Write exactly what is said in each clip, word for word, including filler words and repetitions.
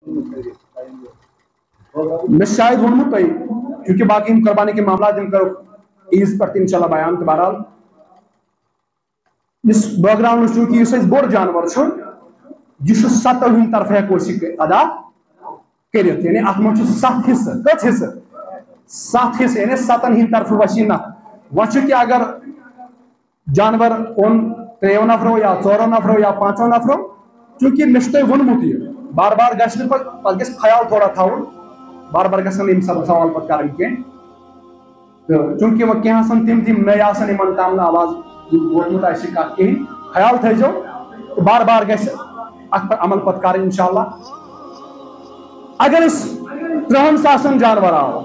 مےٚ چھُ شاید ووٚنمُت تۄہہِ، چوٗنٛکہِ باقٕے یِم قۄربانی کہِ معاملات یِم کرو عیٖذ پٮ۪ٹھ تہِ انشاءاللہ بیان۔ تہٕ بہرحال یُس بٲگراونُک، چوٗنٛکہِ یُس اَسہِ بوٚڑ جانور چھُ، یہِ چھُ ستو ہٕنٛدِ طرفہٕ ہٮ۪کو أسۍ یہِ ادا کٔرِتھ۔ یعنی اَتھ منٛز چھُ ستھ حصہٕ۔ کٔژ حصہٕ؟ ستھ حصہٕ، یعنی ستن ہٕنٛدِ طرفہٕ وَسہِ یہِ نکھٕ۔ وۄنۍ چھُ کہِ اگر جانور اوٚن ترٛیٚیو نفرو یا ژورو نفرو یا پانٛژو نفرو، چوٗنٛکہِ مےٚ چھُ تۄہہِ ووٚنمُت یہِ، بار بار گژھِ نہٕ پتہٕ، پتہٕ گژھِ خیال تھوڑا تھاوُن، بار بار گژھن نہٕ یِم سب سوال پتہٕ کرٕنۍ کینٛہہ۔ تہٕ چوٗنٛکہِ وۄنۍ کینٛہہ آسن تِم، تِم نٔے آسن، یِمن تام نہٕ آواز ووتمُت آسہِ کتھ کِہینۍ، خیال تھٲیزیو، تہٕ بار بار گژھِ اتھ پٮ۪ٹھ عمل پتہٕ کرٕنۍ انشاءاللہ۔ اگر أسۍ ترٛہن ساسن جانور آو،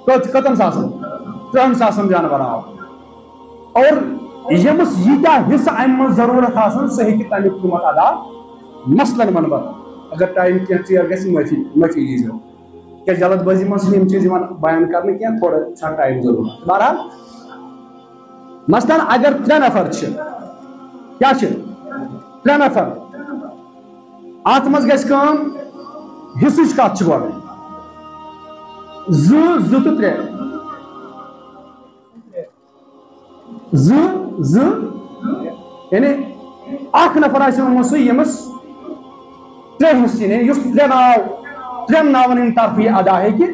کٔژ، کٔژن ساسن؟ ترٛہن ساسن جانور آو۔ اور ییٚمِس ییٖتیٛاہ حصہٕ اَمہِ منٛز ضروٗرت آسن، سُہ ہیٚکہِ تَمیُک قۭمتھ ادا۔ مثلاً وَنہٕ بہٕ، اگر ٹایم کینٛہہ ژیر گژھِ، معٲفی، معٲفی دیٖزیو۔ کیٛازِ جلد بٲزی منٛز چھِنہٕ یِم چیٖز یِوان بیان کرنہٕ کینٛہہ، تھوڑا چھُ ٹایم ضروٗرت۔ بہرحال، مثلاً اگر ترٛےٚ نفر چھِ، کیٛاہ چھِ؟ ترٛےٚ نفر۔ اَتھ منٛز گژھِ کٲم، حصٕچ کَتھ چھِ گۄڈٕ۔ زٕ، زٕ تہٕ ترٛےٚ۔ زٕ، زٕ، یعنی اکھ نفر آسہِ ووٚنمُت سُہ، ییٚمِس ترٛےٚ حصہٕ یِن، یعنی یُس ترٛےٚ ناو، ترٛٮ۪ن ناون ہٕنٛدِ طرفہٕ یہِ ادا ہیٚکہِ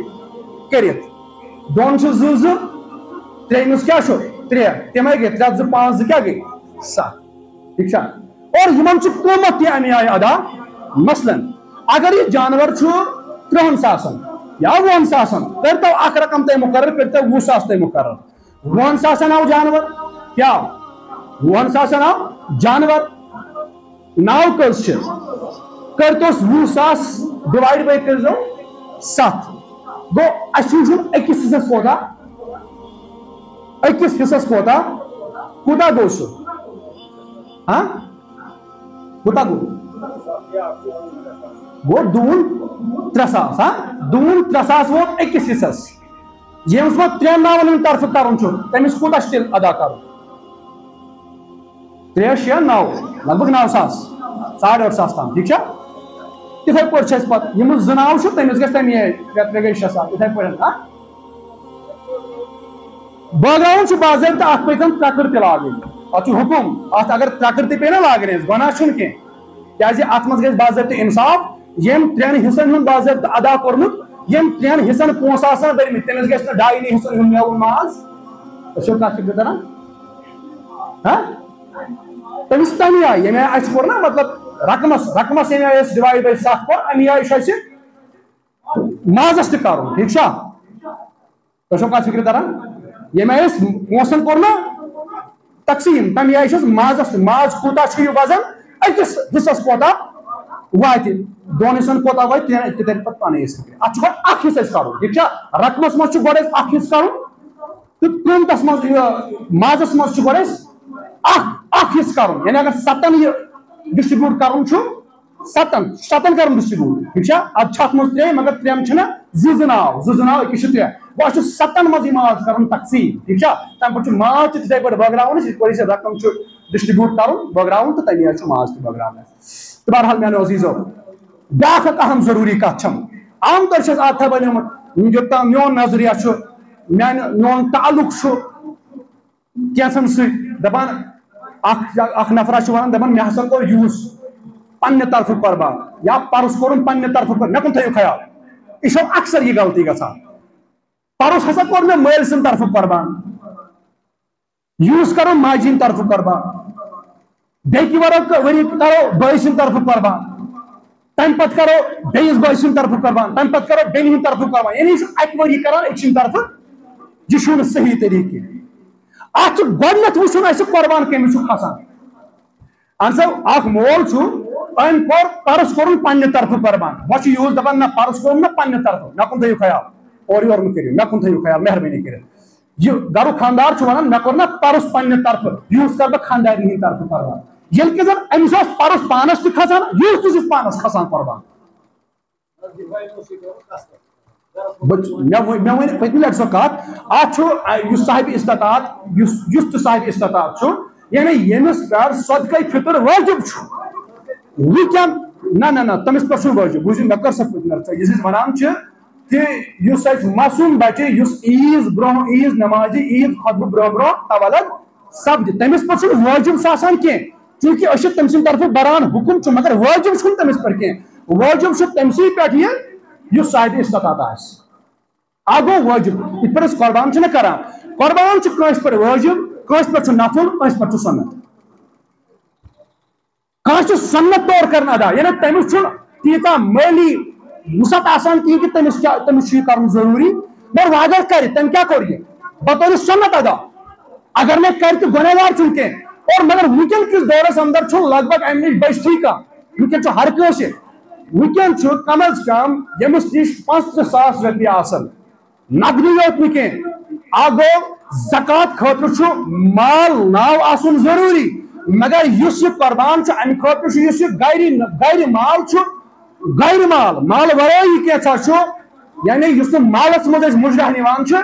کٔرِتھ۔ دۄن چھُ زٕ، زٕ، ترٛیٚیِمِس کیٛاہ چھُ؟ ترٛےٚ۔ تِمے گٔے ترٛےٚ، زٕ، پانٛژھ، زٕ کیٛاہ گٔے؟ ستھ۔ ٹھیٖک چھا؟ اور یِمن چھُ قۭمتھ تہِ اَمہِ آیہِ ادا۔ مثلاً، اگر یہِ جانور چھُ ترٛہن ساسن یا وُہن ساسن، کٔرۍتو اکھ رقم تۄہہِ مُقرر، کٔرۍتو وُہ ساس تۄہہِ مُقرر۔ وُہن ساسن آو جانور، کیٛاہ آو؟ وُہن ساسن آو جانور۔ ناو کٔژ چھِ؟ کٔرۍتوس وُہ ساس divide by کٔرۍزیو ستھ۔ گوٚو، اَسہِ چھُ وٕچھُن أکِس حصس کوتاہ، أکِس حصس کوتاہ، کوٗتاہ گوٚو سُہ؟ ہاں؟ کوٗتاہ گوٚو؟ گوٚو دوٗن ترٛےٚ ساس، ہاں؟ دوٗن ترٛےٚ ساس ووت أکِس حصس۔ ییٚمِس وۄنۍ ترٛٮ۪ن ناوَن ہٕنٛدِ طرفہٕ کَرُن چھُ، تٔمِس کوٗتاہ چھُ تیٚلہِ ادا کَرُن؟ ترٛےٚ، شےٚ، نَو، لگ بگ نَو ساس، ساڑ ٲٹھ ساس تام، ٹھیٖک چھا؟ تِتھَے پٲٹھۍ چھِ اَسہِ پَتہٕ، یِمَن زٕ ناو چھِ، تٔمِس گژھِ تَمی آیہِ، ترٛےٚ، ترٛےٚ گٔے شےٚ ساس، یِتھَے پٲٹھۍ، ہا؟ بٲگراوُن چھُ باضٲبطہٕ اَتھ پٔتۍ کِنۍ ترٛکٕر تہِ لاگٕنۍ۔ اَتھ چھُ حُکُم، اَتھ اگر ترٛکٕر تہِ پیٚیہِ نہ لاگٕنۍ اَسہِ، گۄناہ چھُنہٕ کینٛہہ۔ کیٛازِ اَتھ منٛز گژھِ باضٲبطہٕ اِنصاف، ییٚمۍ ترٛٮ۪ن حِصَن ہُنٛد باضٲبطہٕ ادا کوٚرمُت، ییٚمۍ ترٛٮ۪ن حِصَن پونٛسہٕ آسان بٔرمٕتۍ، تٔمِس گژھِ نہٕ ڈاینی حِصَن ہُنٛد میوٕ ماز۔ أسۍ چھِو کَتھ فِکرِ تَران؟ ہا؟ تٔمِس تَمی آیہِ، ییٚمہِ آیہِ اَسہِ کوٚر نہ، مطلب، رقمَس، رقمَس ییٚمہِ آیہِ اَسہِ divide by ستھ کوٚر، اَمی آیہِ چھُ اَسہِ مازَس تہِ کَرُن، ٹھیٖک چھا؟ تۄہہِ چھو کَتھ فِکرِ تَران؟ ییٚمہِ آیہِ أسۍ پونٛسَن کوٚر نہ تقسیٖم، تَمہِ آیہِ چھُ اَسہِ مازَس تہِ، ماز کوٗتاہ چھُ یہِ وزن، أکِس حِصَس کوٗتاہ واتہِ، دۄن حِصَن کوٗتاہ واتہِ، تہِ، تہِ تَرِ پَتہٕ پانَے اَسہِ فِکرِ۔ اَتھ چھُ گۄڈٕ اَکھ حِصہٕ اَسہِ کَڑُن، ٹھیٖک چھا؟ رقمَس منٛز چھُ گۄڈٕ اَسہِ اَکھ حِصہٕ کَڑُن، تہٕ قۭمتَس منٛز، یہِ مازَس منٛز چھُ گۄڈٕ اَسہِ اَکھ، اَکھ حِصہٕ کَڑُن۔ یعنی اگر سَتَن یہِ distribute کَرُن چھُ، ستن، ستن کرن distribute، ٹھیٖک چھا؟ ادٕ چھِ اتھ منٛز ترٛےٚ، مگر ترٛٮ۪ن چھِنہ زٕ زٕ ناو، زٕ زٕ ناو أکِس چھِ ترٛےٚ۔ وۄنۍ چھُ ستن منٛز یہِ ماز کرُن تقسیٖم، ٹھیٖک چھا؟ تمہِ پتہٕ چھُ ماز تہِ تِتھے پٲٹھۍ بٲگراوُن أسۍ، یِتھ پٲٹھۍ أسۍ یہِ رقم چھُ distribute کرُن، بٲگراوُن، تہٕ تَمی آیہِ چھُ ماز تہِ بٲگراوُن۔ تہٕ بہرحال میانیو عزیزو، بیٛاکھ اکھ اہم ضروٗری کتھ چھم، عام طور چھِ اَسہِ عادتھا بنیومُت، یُتھ تام میون نظریہ چھُ، میانہِ، میون تعلق چھُ، کینٛژن سۭتۍ دپان، اکھ، اکھ نفرا چھُ ونان، دپان، مےٚ ہسا کوٚر یوٗز پننہِ طرفہٕ قۄربان یا پرُس کوٚرُن پننہِ طرفہٕ قۄربان، مےٚ کُن تھٲیِو خیال۔ یہِ چھو اکثر یہِ غلطی گژھان۔ پرُس ہسا کوٚر مےٚ مٲلۍ سٕنٛدِ طرفہٕ قۄربان، یوٗز کرُن ماجہِ ہٕنٛدِ طرفہٕ قۄربان، بیٚکہِ ورق ؤری کرو بٲے سٕنٛدِ طرفہٕ قۄربان، تمہِ پتہٕ کرو بیٚیِس بٲے سٕنٛدِ طرفہٕ قۄربان، تمہِ پتہٕ کرو بیٚنہِ ہٕنٛدِ طرفہٕ قۄربان، یعنی یہِ چھُ اکہِ ؤری کران أکۍ سٕنٛدِ طرفہٕ، یہِ چھُنہٕ صحیح طریٖقہٕ کینٛہہ۔ اتھ چھُ گۄڈٕنیتھ وٕچھُن اسہِ قۄربان کٔمِس چھُ کھسان۔ اہن سا، اکھ مول چھُ، أمۍ کوٚر پرُس کوٚرُن پننہِ طرفہٕ قۄربان، وۄنۍ چھُ یوٗت دپان، نہ، پرُس کوٚرُن نہ پننہِ طرفہٕ، مےٚ کُن تھٲیِو خیال، اورٕ یورٕ مہٕ کٔرِو، مےٚ کُن تھٲیِو خیال، مہربٲنی کٔرِتھ۔ یہِ گرُک خانٛدار چھُ ونان، مےٚ کوٚر نہ پرُس پننہِ طرفہٕ، یوٗت کر بہٕ خانٛدارنہِ ہٕنٛدِ طرفہٕ قۄربان۔ ییٚلہِ کہِ زن أمِس اوس پرُس پانس تہِ کھسان، یوٗت تہِ چھُس پانس کھسان قۄربان۔ بہٕ، مےٚ وۄنۍ، مےٚ وۄنۍ پٔتمہِ لٹہِ سۄ کتھ، اتھ چھُ، آ، یُس صاحب استطاعت، یُس، یُس تہِ صاحب استطاعت چھُ، یعنی ییٚمِس پٮ۪ٹھ صدقے فطر وٲجِب چھُ، وٕنکٮ۪ن نہ نہ نہ، تٔمِس پٮ۪ٹھ چھُنہٕ وٲجِب۔ بوٗزِو، مےٚ کٔر سۄ، یہِ چھِ أسۍ وَنان چھِ کہِ یُس اَسہِ معصوٗم بَچہِ، یُس عیٖذ برونٛہہ، عیٖذ نٮ۪مازِ، عیٖذ خۄطبہٕ برونٛہہ برونٛہہ تولد سَپدِ، تٔمِس پٮ۪ٹھ چھُنہٕ وٲجِب سُہ آسان کینٛہہ، چوٗنٛکہِ أسۍ چھِ تٔمۍ سٕنٛدِ طرفہٕ بَران حُکُم چھُ، مگر وٲجِب چھُنہٕ تٔمِس پٮ۪ٹھ کینٛہہ۔ وٲجِب چھُ تٔمسٕے پٮ۪ٹھ یہِ، یُس صاحبِ استطاعت آسہِ۔ اَکھ گوٚو وٲجِب، یِتھ پٲٹھۍ أسۍ قۄربان چھِنہ کران، قۄربان چھُ کٲنٛسہِ پٮ۪ٹھ وٲجِب، کٲنٛسہِ پٮ۪ٹھ چھُ نفل، کٲنٛسہِ پٮ۪ٹھ چھُ سُنت۔ کانٛہہ چھُ سُنت طور کران ادا، یعنی تٔمِس چھُنہٕ تیٖژاہ مٲلی وُسعت آسان کِہیٖنۍ کہِ تٔمِس کیٛاہ، تٔمِس چھُ یہِ کرُن ضروٗری، مگر وۄنۍ اگر کرِ، تٔمۍ کیٛاہ کوٚر یہِ؟ بطورِ سُنت ادا۔ اگر نہٕ کرِ تہٕ گۄنہگار چھُنہٕ کینٛہہ۔ اور مگر وٕنکیٚن کِس دورس اندر چھُ لگ بگ امہِ نِش بچتھٕے کانٛہہ۔ وٕنکیٚن چھُ ہر کٲنٛسہِ، وٕنکیٚن چھُ کم از کم ییٚمِس نِش پانٛژترٕٛہ ساس رۄپیہِ آسن، نقدٕے یوت نہٕ کینٛہہ، اکھ گوٚو زکوٰۃ خٲطرٕ چھُ مال ناو آسُن ضروٗری، مگر یُس یہِ قۄربان چھُ، امہِ خٲطرٕ چھُ، یُس یہِ گرِ، گرِ مال چھُ، گرِ مال، مال ورٲے یہِ کینٛژھا چھُ، یعنی یُس نہٕ مالس منٛز أسۍ مُجرا نِوان چھِ،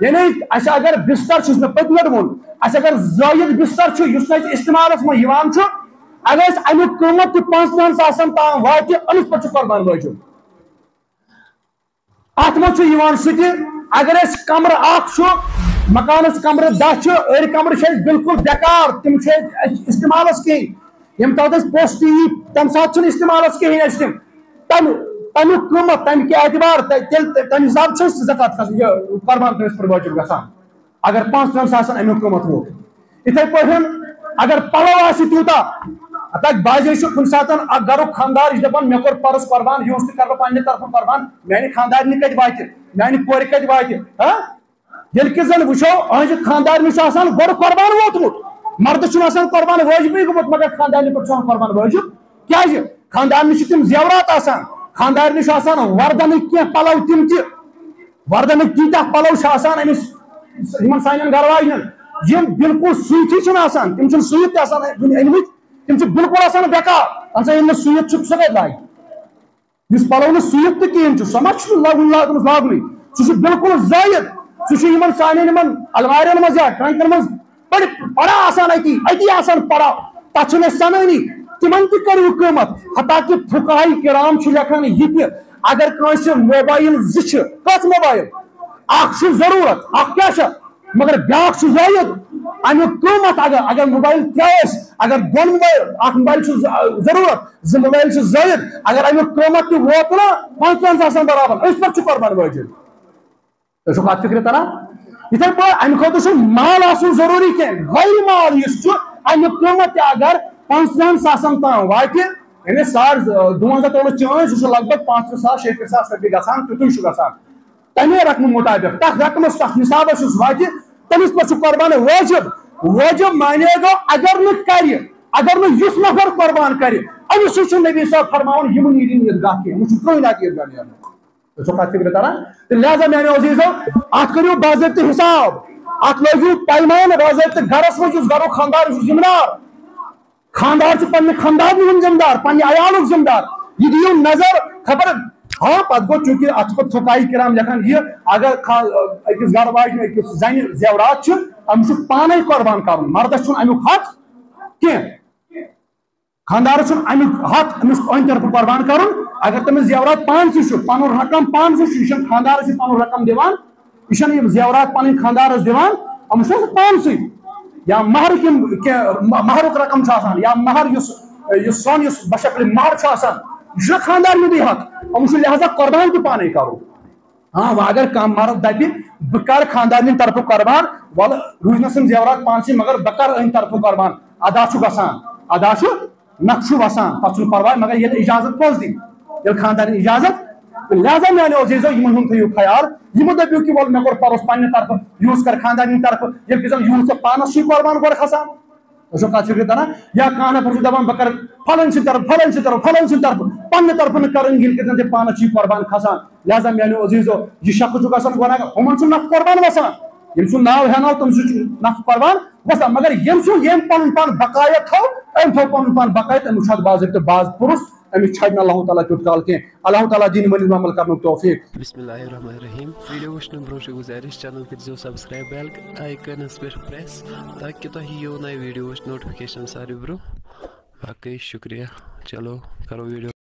یعنی اَسہِ اگر بستر چھُس مےٚ پٔتۍ لٹہِ ووٚن، اَسہِ اگر زٲیِد بستر چھُ، یُس نہٕ اَسہِ استعمالس منٛز یِوان چھُ، اگر اَسہِ اَمیُک قۭمتھ تہِ پانٛژترٕٛہن ساسن تام واتہِ، أمِس پٮ۪ٹھ چھُ قۄربان وٲجِب۔ اَتھ منٛز چھُ یِوان سُہ تہِ، اگر اَسہِ کمرٕ اکھ چھُ، مکانس کمرٕ دَہ چھِ، أڑۍ کمرٕ چھِ اَسہِ بالکل بیکار، تِم چھِ اَسہِ استعمالس کِہیٖنۍ، ییٚمہِ ساتہٕ اَسہِ پوٚژھ تہِ یی، تَمہِ ساتہٕ چھُنہٕ استعمالس کِہیٖنۍ اَسہِ تِم۔ تَمہِ، تَمیُک قۭمتھ، تَمہِ کہِ اعتبار، تَ-، تیٚلہِ، تَمہِ حسابہٕ چھُ اَسہِ زکوٰۃ کھسان، یہِ قۄربان کٲنٛسہِ پٮ۪ٹھ وٲجِب گژھان۔ اگر پانٛژترٕٛہن ساسن اَمیُک قۭمتھ ووت۔ یِتھَے پٲٹھۍ اگر پَلو آسہِ تیوٗتاہ، ہتا بعضے چھُ کُنہِ ساتہٕ اَکھ گَرُک خانٛدار، یہِ چھُ دَپان، "مےٚ کوٚر پَرُس قۄربان، یِہُس تہِ کَرٕ بہٕ پنٛنہِ طرفہٕ قۄربان، میٛانہِ خانٛدارنہِ کَتہِ واتہِ، میٛانہِ کورِ کَتہِ واتہِ؟" ہا؟ ییٚلہِ کہِ زَن وٕچھو، أہٕنٛزِ خانٛدارنہِ چھُ آسان گۄڈٕ قۄربان ووتمُت، مردَس چھُنہٕ آسان قۄربان وٲجِبٕے گوٚمُت، مگر خانٛدارنہِ پٮ۪ٹھ چھُ آسان قۄربان وٲجِب۔ کیٛازِ؟ خانٛدارنہِ چھِ تِم زیورات آسان، خانٛدارنہِ چھُ آسان وردَنٕکۍ کینٛہہ پَلو تِم تہِ، وردنٕکۍ تیٖتیٛاہ پَلو چھِ آسان أمِس، یِمَن سانٮ۪ن گَرٕ واجنٮ۪ن، یِم بالکل سُوِتھٕے چھِنہٕ آسان، تِم چھِنہٕ سُوِتھ تہِ آسان وٕنہِ أنۍمٕتۍ، تِم چھِ بالکل آسان بیکار۔ اَہَن سا، ییٚلہِ نہٕ سُوِتھ چھُ، سُہ کَتہِ لاگہِ؟ یُس پَلو نہٕ سُوِتھ تہِ کِہیٖنۍ چھُ، سُہ ما چھُ لاگُن، لاگُن، لاگنُے؟ سُہ چھُ بالکل زٲیِد۔ سُہ چھُ یِمَن سانٮ۪ن یِمَن المارٮ۪ن منٛز یا ٹرنٛکَن منٛز پڑ-، پڑا آسان اتی، اتی آسان پڑا، تتھ چھُنہٕ اَسہِ سنٲنی۔ تِمن تہِ کٔرِو قۭمتھ، حتیٰ کہِ فقہاء کرام چھِ لیکھان یہِ تہِ، اگر کٲنٛسہِ موبایل زٕ چھِ، کٔژ موبایل؟ اکھ چھُ ضروٗرت، اکھ کیٛاہ چھِ؟ مگر بیٛاکھ چھُ زٲیِد۔ اَمیُک قۭمتھ اگر، اگر موبایل ترٛےٚ ٲسۍ، اگر دۄن موبایل، اکھ موبایل چھُ ض-، ضروٗرت، زٕ موبایل چھِ زٲیِد، اگر اَمیُک قۭمتھ تہِ ووت نہ پانٛژترٕٛہن ساسن برابر، أسۍ پٮ۪ٹھ چھُ قۄربان وٲجِب۔ تُہۍ چھِو کَتھ فِکرِ تَران؟ یِتھَے پٲٹھۍ اَمہِ خٲطرٕ چھُنہٕ مال آسُن ضروٗری کینٛہہ، غٲرِ مال یُس چھُ، اَمیُک قۭمَتھ تہِ اگر پانٛژترٕٛہَن ساسَن تام واتہِ، یعنی ساڑ دُوَنزاہ تولہٕ چٲنٛدۍ، سُہ چھُ لگ بگ پانٛژترٕٛہ ساس، شیٚیہِ ترٕٛہ ساس رۄپیہِ گژھان، تیُتُے چھُ گژھان۔ تَمے رقمہٕ مُطابِق، تَتھ رقمَس، تَتھ نِصابَس یُس واتہِ، تٔمِس پٮ۪ٹھ چھُ قۄربان وٲجِب۔ وٲجِب معنی گوٚو، اگر نہٕ کَرِ، اگر نہٕ یُس نفر قۄربان کَرِ، أمِس سۭتۍ چھُ نبی صٲب فرماوان، یِم نیرِ عیٖدگاہ کینٛہہ، یِمَن چھُ کٕہٕنۍ اَتھ عیٖدگاہ نیرنُک۔ تُہۍ چھِو کَتھ فِکرِ تَران؟ تہٕ لہذا میٛانیو عزیٖزو، اَتھ کٔرِو باضٲبطہٕ حِساب، اَتھ لٲگِو پیمانہٕ باضٲبطہٕ۔ گَرَس منٛز یُس گَرُک خانٛدار چھُ ذِمہٕ دار، خانٛدار چھُ پنٛنہِ خانٛدارنہِ ہُنٛد ذِمہٕ دار، پنٛنہِ عیالُک ذِمہٕ دار۔ یہِ دِیِو نظر، خبر، ہاں، پَتہٕ گوٚو، چوٗنٛکہِ اَتھ چھُ پَتہٕ فقہاء کرام لیکھان یہِ، اگر خا-، أکِس گَرٕ واجنہِ، أکِس زَنہِ زیورات چھُ، أمِس چھُ پانَے قۄربان کَرُن، مَردَس چھُنہٕ اَمیُک حق کینٛہہ۔ خانٛدارَس چھُنہٕ اَمیُک حق أمِس أہٕنٛدِ طرفہٕ قۄربان کَرُن۔ اگر تٔمِس زیورات پانسٕے چھُ، پَنُن رقم پانسٕے چھُ، یہِ چھُنہٕ خانٛدارَس یہِ پَنُن رقم دِوان، یہِ چھَنہٕ یِم زیورات پَنٕنۍ خانٛدارَس دِوان، یِم چھِ اَسہِ پانسٕے۔ یا مَہرٕکۍ یِم کینٛہہ مَ-، مَہرُک رقم چھُ آسان، یا مَہر یُس، یُس سۄن یُس بشکلِ مَہر چھُ آسان، یہِ چھُنہ خانٛدارنہِ حق، یِم چھُ لہذا قۄربان تہِ پانَے کَرُن۔ ہاں، وۄنۍ اگر کانٛہہ مرد دَپہِ، "بہٕ کَرٕ خانٛدارنہِ طرفہٕ قۄربان، وَلہٕ روٗزنَسَن زیورات پانسٕے، مگر بہٕ کَرٕ أہٕنٛدِ طرفہٕ قۄربان"، ادا چھُ گژھان، ادا چھُ، نَکھٕ چھُ وَسان، تَتھ چھُنہٕ پَرواے، مگر ییٚلہِ اِجازت کۄس دِی؟ ییٚلہِ خانٛدارنہِ اِجازت، تہٕ لہذا میٛانیو عزیٖزو، یِمَن ہُنٛد تھٲیِو خیال، یِمو دَپیو کہِ وَلہٕ مےٚ کوٚر پَرُس پنٛنہِ طرفہٕ، یِہُس کَرٕ خانٛدارنہِ طرفہٕ، ییٚلہِ کہِ زَن یِہُس ژےٚ پانَس چھُے قۄربان گۄڈٕ کھسان۔ تُہۍ چھِو کَتھ فِکرِ تَران؟ یا کانٛہہ نفر چھُ دَپان، "بہٕ کَرٕ فَلٲنۍ سٕنٛدِ طرفہٕ، فَلٲنۍ سٕنٛدِ طرفہٕ، فَلٲنۍ سٕنٛدِ طرفہٕ"، پنٛنہِ طرفہٕ نہٕ کَرٕنۍ، ییٚلہِ کہِ زَن ژےٚ پانَس چھُے قۄربان کھسان۔ لہذا میٛانیو عزیٖزو، یہِ شخص چھُ گژھان گۄناہ گار، ہُمَن چھُ نفہٕ قۄربان وَسان، ییٚمہِ سُنٛد ناو ہٮ۪ناو تٔمۍ سُنٛد چھُ نفہٕ قۄربان وَسان، مگر ییٚمہِ سُنٛد، ییٚمۍ پَنُن پان بقایا تھوٚو، أمۍ تھوٚو پَنُن پان بقایا، تٔمِس چھُ اَتھ باضٲبطہٕ باز پُرُس، أمِس چھَڑِ نہٕ اللہ تعالیٰ تیُتھ کال کینٛہہ۔ اللہ تعالیٰ دِنۍ ؤنِتھ عمل کَرنُک توفیٖق۔ بسم اللہ الرحمن الرحیم۔ ویڈیو وٕچھنہٕ برونٛہہ چھِ گُزٲرِش، چینل کٔرزیو سبسکرائب، بیل آئیکنس پٮ۪ٹھ پریس، تاکہِ تۄہہِ یِیو نئے ویڈیووٕچ نوٹیفکیشن ساروی برونٛہہ۔ باقٕے شُکریہ۔ چلو، کرو ویڈیو۔